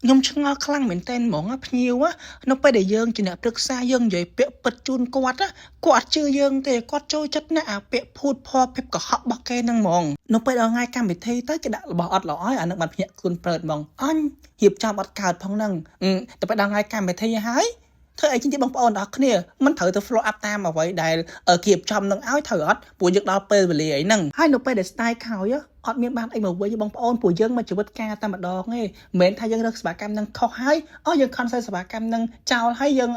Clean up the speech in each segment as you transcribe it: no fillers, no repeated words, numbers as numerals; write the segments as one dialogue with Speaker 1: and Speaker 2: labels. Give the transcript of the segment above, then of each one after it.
Speaker 1: ខ្ញុំឆ្ងល់ខ្លាំងមែនទែនហ្មងណាភ្ញៀវណានៅពេលដែលយើងជាអ្នកប្រឹក្សាយើងនិយាយពាក្យពិតជូនគាត់ណាគាត់អត់ជឿយើងទេគាត់ចូលចិត្តណាស់អាពាក្យភូតភរភាពកុហករបស់គេហ្នឹងហ្មងនៅពេលដល់ថ្ងៃកម្មវិធីទៅគេដាក់របស់អត់ល្អឲ្យអានឹងបានភ្ញាក់ខ្លួនព្រើតហ្មងអញរៀបចំអត់កើតផងហ្នឹងតែពេលដល់ថ្ងៃកម្មវិធីហើយធ្វើអីជាងបងប្អូនទាំងអស់គ្នាមិនត្រូវទៅ follow up តាមអ្វីដែលគេរៀបចំនឹងឲ្យត្រូវអត់ព្រោះយើងដល់ពេលវេលាអីហ្នឹងហើយនៅពេលដែល style ខោយអត់មានបានអីមកវិញបងប្អូនព្រោះយើងមកជីវិតការតែម្ដងទេមិនមែនថាយើងរើសសេវាកម្មនឹងខុសហើយអូយើង cancel សេវាកម្មនឹងចោលហើយយើង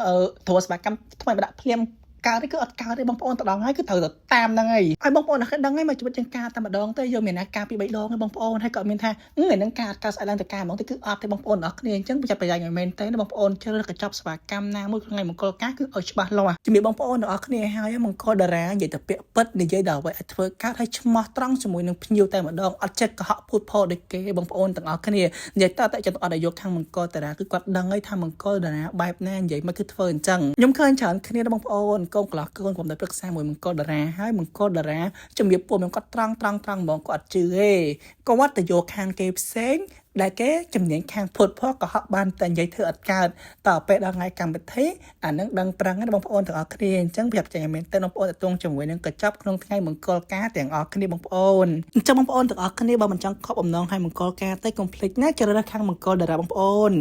Speaker 1: ត្រួតសេវាកម្មថ្មីមកដាក់ភ្លាមកើតទេគឺអត់កើតទេបងប្អូនទៅដល់ហើយគឺត្រូវទៅតាមហ្នឹងហើយហើយបងប្អូនអត់ដឹងហើយមកជីវិតយើងការតែម្ដងទេយើងមានណាការពី3ដងទេបងប្អូនហើយក៏មានថាថ្ងៃហ្នឹងការកើតស្អែកឡើងទៅការហ្មងទេគឺអត់ទេបងប្អូនអរគ្នាអញ្ចឹងប្រយ័ត្នប្រយែងឲ្យមែនទេបងប្អូនជ្រើសរើសកញ្ចប់សេវាកម្មណាមួយក្នុងថ្ងៃមង្គលការគឺឲ្យច្បាស់លាស់ជំរាបបងប្អូនទាំងអស់គ្នាហើយមង្គលតារានិយាយតែពាក្យពិតនិយាយដល់អ្វីឲ្យធ្វើកើតឲ្យឆ្មោះត្រង់ជាមួយនឹងភ្ញៀវតែម្ដងអត់ចិត្តកុហកភូតផលដូចគេបងប្អូនទាំងអស់គ្នានិយាយតតែចិត្តអត់ឲ្យយកខាងមង្គលតារាគឺគាត់ដឹងហើយថាមង្គលតារាបែបណានិយាយមកគឺធ្វើអញ្ចឹងខ្ញុំឃើញច្រើនគ្នាបងប្អូនកូនកន្លោះកូនខ្ញុំទៅប្រឹក្សាមួយមង្គលតារាហើយមង្គលតារាជំរាបពួកខ្ញុំគាត់ត្រង់ត្រង់ត្រង់ហ្មងគាត់អត់ជឿទេគាត់ទៅយកខាងគេផ្សេងដែលគេជំនាញខាងភូតភរកុហកបានតែនិយាយធ្វើអត់កើតតទៅពេលដល់ថ្ងៃកម្មវិធីអានឹងដឹងប្រឹងណាបងប្អូនទាំងអស់គ្នាអញ្ចឹងប្រាប់ចេញឲ្យមែនតើបងប្អូនតទងជាមួយនឹងកញ្ចប់ក្នុងថ្ងៃមង្គលការទាំងអស់គ្នាបងប្អូនអញ្ចឹងបងប្អូនទាំងអស់គ្នាបើមិនចង់ខកបំណងឲ្យមង្គលការទេកុំភ្លេចណាជ្រើសរើសខាងមង្គលតារាបងប្អូន។